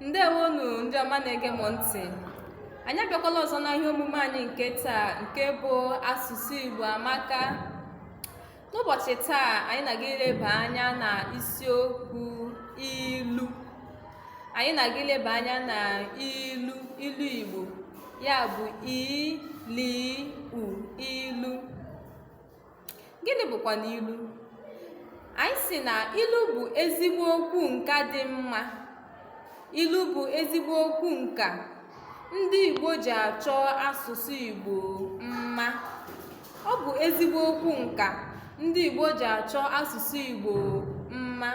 Ndewonu ndị ọma na-ege m ntị. Anyị abịakwala ọzọ na ihe omume anyị nke taa, nke bụ Asụsụ Igbo Amaka. N'ụbọchị taa, anyị na-aga ileba anya na isiokwu ilu. Anyị na-aga ileba anya na ilu, ilu Igbo, ya bụ i li u, ilu. Gịnị bụkwanụ ilu? Anyị sị na ilu bụ ezigbo okwu nka dị mma. Ilu bụ ezigbo okwu nka ndị Igbo ji achọ asụsụ Igbo mma. Ọ bụ ezigbo okwu nka ndị Igbo ji achọ asụsụ Igbo mma.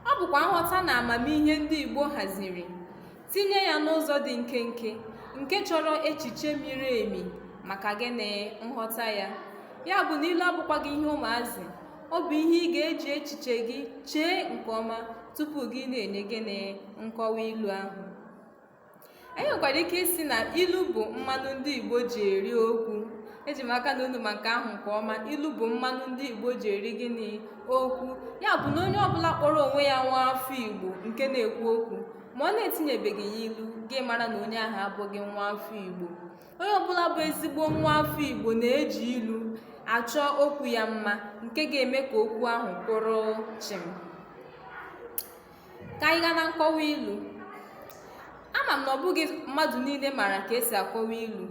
Ọ bụkwa nghọta na amamihe ndị Igbo haziri, tinye ya n'ụzọ dị nkenke, nke chọrọ echiche miri emi maka gịnị? Nghọta ya. Ya bụ na ilu abụkwaghị ihe ụmụazị, ọ bụ ihe ị ga-eji echiche gị chee nke ọma tupu gị na-enye gịnị? Nkọwa ilu ahụ. Anyị nwekwara ike ịsị na ilu bụ mmanụ ndị Igbo ji eri okwu. Eji m aka na unu ma nke ahụ nke ọma. Ilu bụ mmanụ ndị Igbo ji eri gịnị? Okwu. Ya bụ na onye ọbụla kpọrọ onwe ya nwa afọ Igbo nke na-ekwu okwu ma ọ na-etinyebeghị ya ilu, gị mara na onye ahụ abụghị nwa afọ Igbo. Onye ọbụla bụ ezigbo nwa afọ Igbo na-eji ilu achọ okwu ya mma, nke ga-eme ka okwu ahụ kwụrụ chịm. Ka anyị gaa na nkọwa ilu. Ama m na ọ bụghị mmadụ niile maara ka esi akọwa ilu,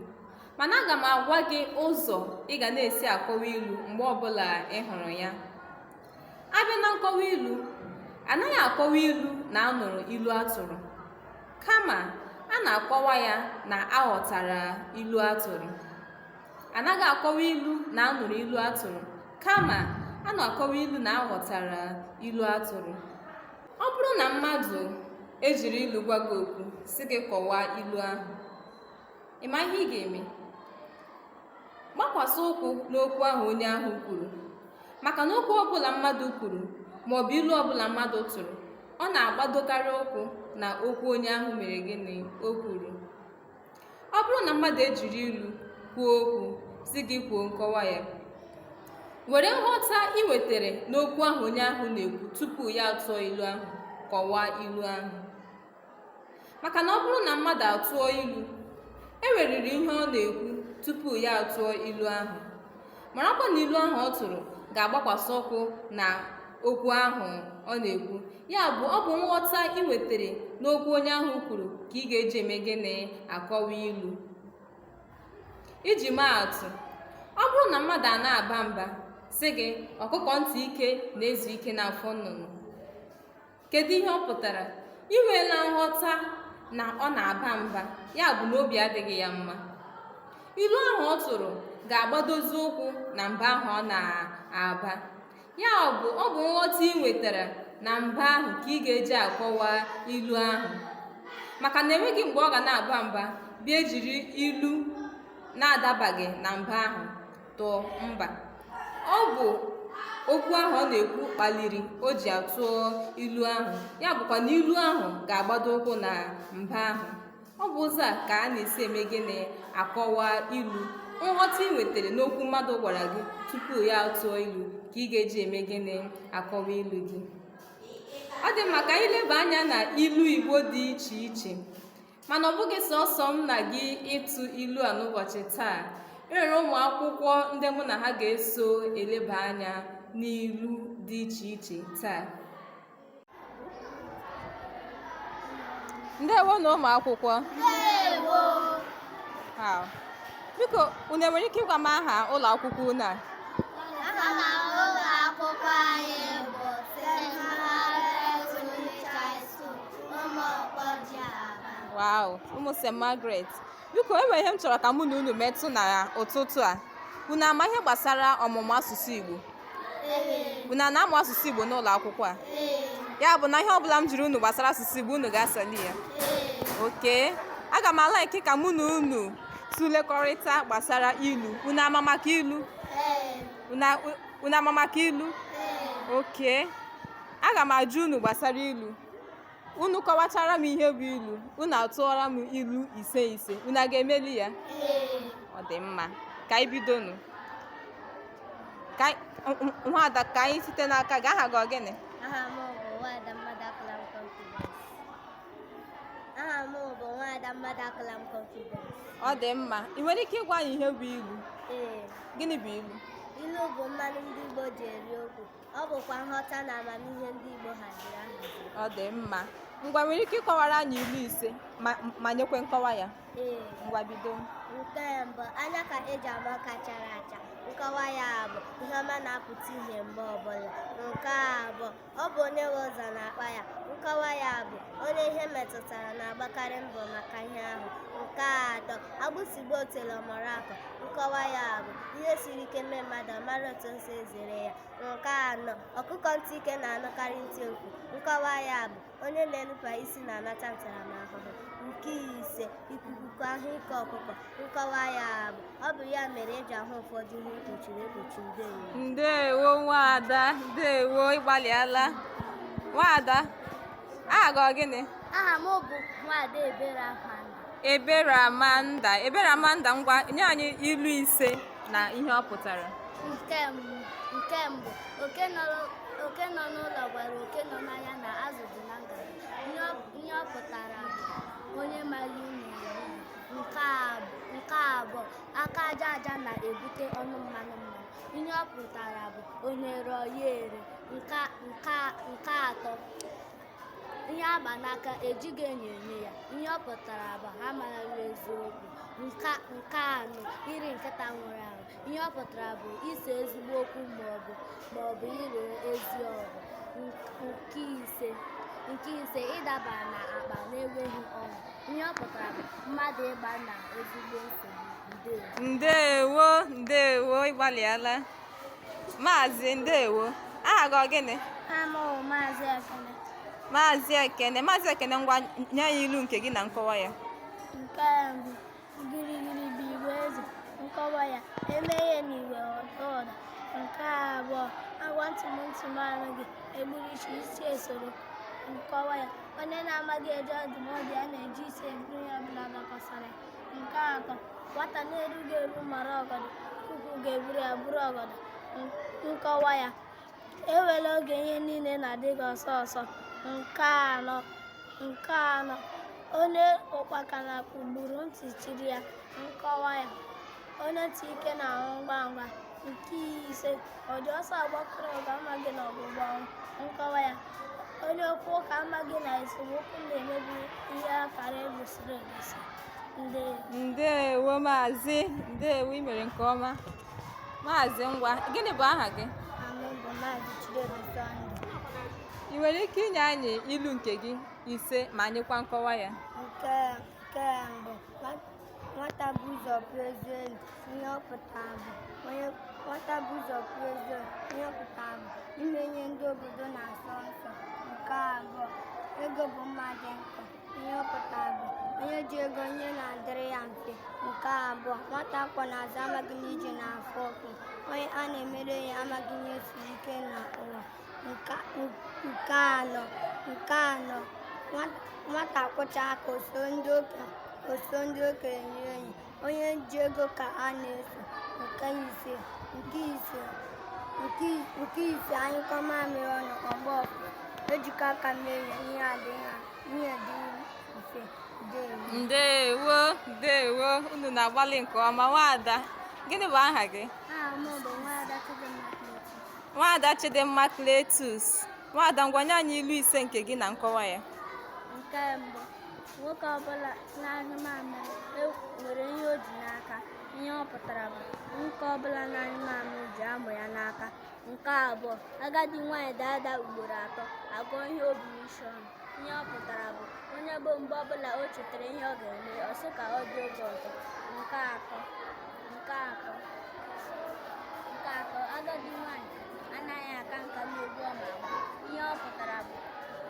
mana aga m agwa gị ụzọ ị ga na-esi akọwa ilu mgbe ọbụla ị hụrụ ya. A bịa na nkọwa ilu, anaghị akọwa ilu na a nụrụ ilu a tụrụ, kama a na-akọwa ya na a ghọtara ilu a tụrụ. Anaghị akọwa ilu na a nụrụ ilu a tụrụ, kama a na-akọwa ilu na a ghọtara ilu a tụrụ. Ọ bụrụ na mmadụ ejiri ilu gwa gị okwu, sị gị kọwaa ilu ahụ, ị ma ihe ị ga-eme? Gbakwasị ụkwụ n'okwu ahụ onye ahụ kwuru, maka na okwu ọbụla mmadụ kwuru maọbụ ilu ọbụla mmadụ tụrụ, ọ na-agbadokarị ụkwụ na okwu onye ahụ mere gịnị? O kwuru. Ọ bụrụ na mmadụ ejiri ilu kwuo okwu, sị gị kwuo nkọwa ya, were nghọta ị nwetara n'okwu ahụ onye ahụ na-ekwu tupu ya atụọ ilu ahụ, kọwaa ilu ahụ. Maka na ọ bụrụ na mmadụ atụọ ilu, e nweriri ihe ọ na-ekwu tupu ya atụọ ilu ahụ. Marakwa na ilu ahụ ọ tụrụ ga-agbakwasị ụkwụ na okwu ahụ ọ na-ekwu. Ya bụ, ọ bụ nghọta ị nwetara n'okwu onye ahụ kwuru ka ị ga-eji eme gịnị? Akọwa ilu. Iji maa atụ, ọ bụrụ na mmadụ a na-aba mba sị gị ọkụkọ ntị ike na-ezu ike n'afọ nnụnụ, Kedu ihe ọ pụtara? I nweela nghọta na ọ na-aba mba, ya bụ na obi adịghị ya mma. Ilu ahụ ọ tụrụ ga-agbadozi ụkwụ na mba ahụ ọ na-aba. Ya bụ, ọ bụ nghọta ị nwetara na mba ahụ ka ị ga-eji akọwa ilu ahụ. Maka na enweghị mgbe ọ ga na-aba mba bịa ejiri ilu na-adabaghị na mba ahụ tụọ mba. Ọ bụ okwu ahụ ọ na-ekwu kpaliri o ji atụọ ilu ahụ. Ya bụkwa na ilu ahụ ga-agbado ụkwụ na mba ahụ. Ọ bụ ụzọ a ka a na-esi eme gịnị? Akọwa ilu. Nghọta ị nwetara n'okwu mmadụ gwara gị tupu ya atụọ ilu ka ị ga-eji eme gịnị? Akọwa ilu gị. Ọ dị mma ka anyị leba anya na ilu Igbo dị iche iche. Mana ọ bụghị sọsọ m na gị ịtụ ilu a n'ụbọchị taa. E nwere ụmụ akwụkwọ ndị mụ na ha ga-eso eleba anya n'ilu dị iche iche taa. Ndewonụ ụmụ akwụkwọ. Ndewo. Ha. Biko, unu enwere ike ịgwa m aha ụlọ akwụkwọ unu a? Aha ụlọ akwụkwọ anyị bụ St. Margaret Unit High School, Ụmụọkpọji Aba. Wow, ụmụ St. Margaret. Biko, e nwere ihe m chọrọ ka mụ na unu metụ na ụtụtụ a. Unu ama ihe gbasara ọmụmụ asụsụ Igbo? Ee. Unu a na-amụ asụsụ Igbo n'ụlọ akwụkwọ a? Ee. Ya bụ na ihe ọbụla m jụrụ unu gbasara asụsụ Igbo, unu ga-asali ya. Ee. Okay. Aga m a-like ka mụ na unu tụlekọrịta gbasara ilu. Unu ama maka ilu? Ee. Unu ama maka ilu? Ee. Okay. Aga m ajụ unu gbasara ilu. Unu kọwachara m ihe bụ ilu, unu atụọra m ilu ise ise. Unu a ga-emeli ya? Ee. Ọ dị mma. Ka anyị bidonụ. Ka nwaada, ka anyị site n'aka gị. Aha gị ọ gịnị? Aha m bụ Nwada Mmadụakwụlam Confidence. Mmadụ akọla m confidence. Ọ dị mma. Ị nwere ike ịgwa anyị ihe bụ ilu? Ee. Gịnị bụ ilu? Ilu bụ mmanụ ndị Igbo ji eri okwu. Ọ bụkwa nghọta na amamihe ndị Igbo haziri ahazi. Ọ dị mma. Ngwa, nwere ike ịkọwara anyị ilu ise ma nyekwe nkọwa ya? Ee. Ngwa, bido. Nke mbụ, anya ka eji ama ọka chara acha. Nkọwa ya bụ ihe ọma na-apụta ihe mgbe ọbụla. Nke abụọ, ọ bụ onye nwe ụzọ na-akpa ya. Nkọwa ya bụ onye ihe metụtara na-agbakarị mbọ maka ihe ahụ. Nke atọ, agbụsị gbaa otule ọ mụrụ akọ. Nkọwa ya bụ ihe siri ike mee mmadụ ọ mara otu o si ezere ya. Nke anọ, ọkụkọ ntị ike na-anụkarị ntị okwu. Nkọwa ya bụ onye na-enupụ isi na-anata ntaramahụhụ. Nke ise, ikuku ka ahụ ike ọkụkọ. Nkọwa ya bụ ọ bụ ya mere eji ahụ ụfọdụ ihe ekpuchiri ekpuchi. Ndewo. Ndewo, nwaada. Ndewo, ịgbalịala. Nwaada, aha gị ọ gịnị? Aha m bụ Nwaada Ebere Amanda. Ebere Amanda. Ebere Amanda, ngwa, nye anyị ilu ise na ihe ọ pụtara. Nke mbụ, oke nọ n'ụlọ gwara oke nọ n'ahịa na azụ dị na nganga. Ihe ọ pụtara bụ onye mara unu eri. Nke abụọ, aka aja aja na-ebute ọnụ mmanụ mmanụ. Ihe ọ pụtara bụ onye rụọ ya ere. Nke atọ, ihe agba n'aka ejighị enyo enyo ya. Ihe ọ pụtara bụ ha marala eziokwu. Nke anọ, iri nkịta nwụrụ anwụ. Ihe ọ pụtara bụ ise ezigbo okwu maọbụ ire ezi ọgụ. Nke ise, ịdaba na akpa na-enweghị ọnụ. Ihe ọ pụtara bụ mmadụ ịgba na ezigbo nsogbu. Ndewo. Ndewo, ndewo, ịgbalịala. Maazị, ndewo. Aha gị ọ gịnị? Aha m bụ Maazị Ekene. Maazị Ekene. Maazị Ekene, ngwa, nye anyị ilu nke gị na nkọwa ya. Nke mbụ, girigiri bụ igwe eze. Nkọwa ya, eme ihe n'igwe ọda ụda. Nke abụọ, agwa ntị m ntị m anụghị, egburu isi isi esoro. Nkọwa ya, onye na-amaghị eje ọdụmọdụ ya na-eji isi eburu ihe ọbụla dakwasara ya. Nke atọ, nwata na-erughị eru mara ọgọdọ, ikuku ga-eburu ya buru ọgọdọ. Nkọwa ya, ewela oge ihe niile na-adị gị ọsọ ọsọ. Nke anọ, onye ụkpaka na-akpụ gburu ntị chiri ya. Nkọwa ya, onye ntị ike na-anwụ ngwa ngwa. Nke ise, ọ dị ọsọ agbakọrọ ọgụ amaghị na ọgbụgba ọnwụ. Nkọwa ya, onye okwu ụka amaghị na esemokwu na-emebi ihe akara edosiri edosi. Ndewo. Ndewo, maazị. Ndewo, ị mere nke ọma. Maazị, ngwa, gịnị bụ aha gị? Aha m bụ Maazị Chinedu Sunday. Ị nwere ike inye anyị ilu nke gị ise ma nyekwa nkọwa ya? Nke mbụ, nwata bụ ụzọ pụọ ezi enyi. Ihe ọ pụtara bụ onye nwata bụ ụzọ pụọ ezi enyi. Ihe ọ pụtara bụ ime ihe ndị obodo na-asọ nsọ. Nke abụọ, ego bụ mma dị nkọ. Ihe ọ pụtara bụ onye ji ego ihe na-adịrị ya mfe. Nke abụọ, nwata akwọ n'azụ amaghị na ije na-afụ ụfụ. Onye a na-emere ihe amaghị ihe siri ike n'ụwa. Nke anọ, nwata kwọcha aka o so ndị okenye rie enyi. Onye ji ego ka a na-eso. Nke ise, anyụkọ mamịrị ọnụ ọgbọ ọfụfụ. Ejikọ aka mee ihe, ihe ihe dị mfe. Ndewo. Ndewo, ndewo, unu na-agbalị nke ọma. Nwaada, gịnị bụ aha gị? Aha m bụ Nwaada Chidimma Cletus. Nwaada Chidimma Cletus. Nwaada, ngwa, nye anyị ilu ise nke gị na nkọwa ya. Nke mbụ, nwoke ọbụla na-anyụ mamịrị nwere ihe o ji n'aka. Ihe ọ pụtara bụ nwoke ọbụla na-anyụ mamịrị ji amụ ya n'aka. Nke abụọ, agadi nwaanyị daa ada ugboro atọ, agụọ ihe o bu n'isi ọnụ. Ihe ọ pụtara bụ onye bụ mgbe ọbụla o chetara ihe ọ ga-eme, ọ sị ka ọ dị oge ọzọ. Nke atọ, agadi nwaanyị anaghị aka nka n'egwu ọ ma agba. Ihe ọ pụtara bụ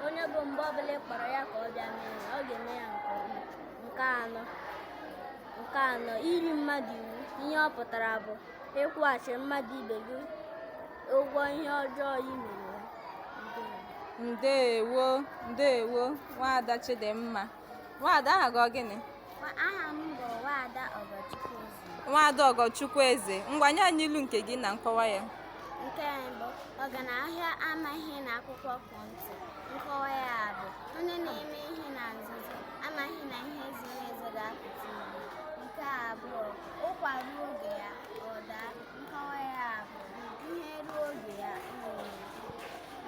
onye bụ mgbe ọbụla ị kpọrọ ya ka ọ bịa mee ihe, ọ ga-eme ya nke ọma. Nke anọ, iri mmadụ iwu. Ihe ọ pụtara bụ ịkwụghachi mmadụ ibe gị ụgwọ ihe ọjọọ i mere ya. Ndewo. Ndewo, ndewo, nwaada Chidimma. Nwaada, aha gị ọ gịnị? Aha m bụ Nwaada Ọgọchukwu Eze. Nwaada Ọgọchukwu Eze, ngwa, nye anyị ilu nke gị na nkọwa ya. Nke mbụ, ọganahịa amaghị na akwụkwọ kwụ ntị. Nkọwa ya bụ onye na-eme ihe na nzuzo amaghị na ihe ziri ezi. Ụzọ ga-apụta ìhè. Nke abụọ, ụkwa ruo oge ya, ọ daa. Nkọwa ya bụ ihe ruo oge ya, o mee.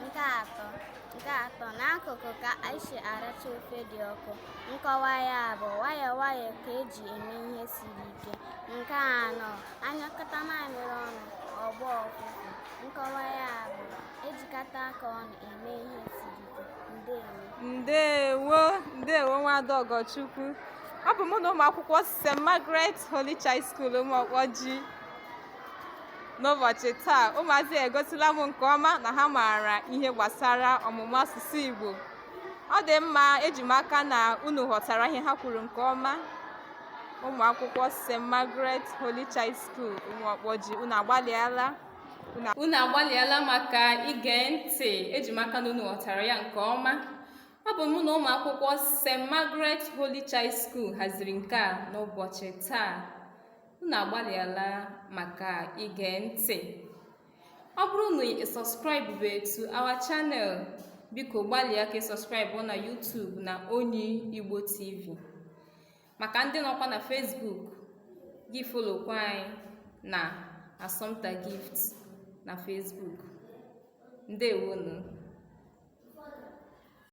Nke atọ, n'akụkụ ka esi aracha ofe dị ọkụ. Nkọwa ya bụ nwayọọ nwayọọ ka eji eme ihe siri ike. Nke anọ, anyụkọta mamịrị ọnụ, ọ gbọọ ụfụfụ. Nkọwa ya bụ ejikọta aka ọnụ eme ihe siri ike. Ndewo. Ndewo, ndewo, nwada Ọgọchukwu. Ọ bụ mụ na ụmụ akwụkwọ St. Margaret Holy Child School, Ụmụọkpọji. N'ụbọchị taa, ụmụazị egosila m nke ọma na ha maara ihe gbasara ọmụmụ asụsụ Igbo. Ọ dị mma, eji m aka na unu ghọtara ihe ha kwuru nke ọma. Ụmụ akwụkwọ St. Margaret Holy Child School, Ụmụọkpọji, unu agbalịala. Unu agbalịala maka ige ntị. Eji m aka na unu ghọtara ya nke ọma. Ọ bụ mụ na ụmụ akwụkwọ St. Margaret Holy Child School haziri nke a n'ụbọchị taa. Unu agbalịala maka ige ntị. Ọ bụrụ na ị subscribe to our channel, biko gbalịa ka ị subscribe na YouTube na Onyi Igbo TV. Maka ndị nọkwa na Facebook, gị followkwa anyị na Assumpta Gift na Facebook. Ndewonu.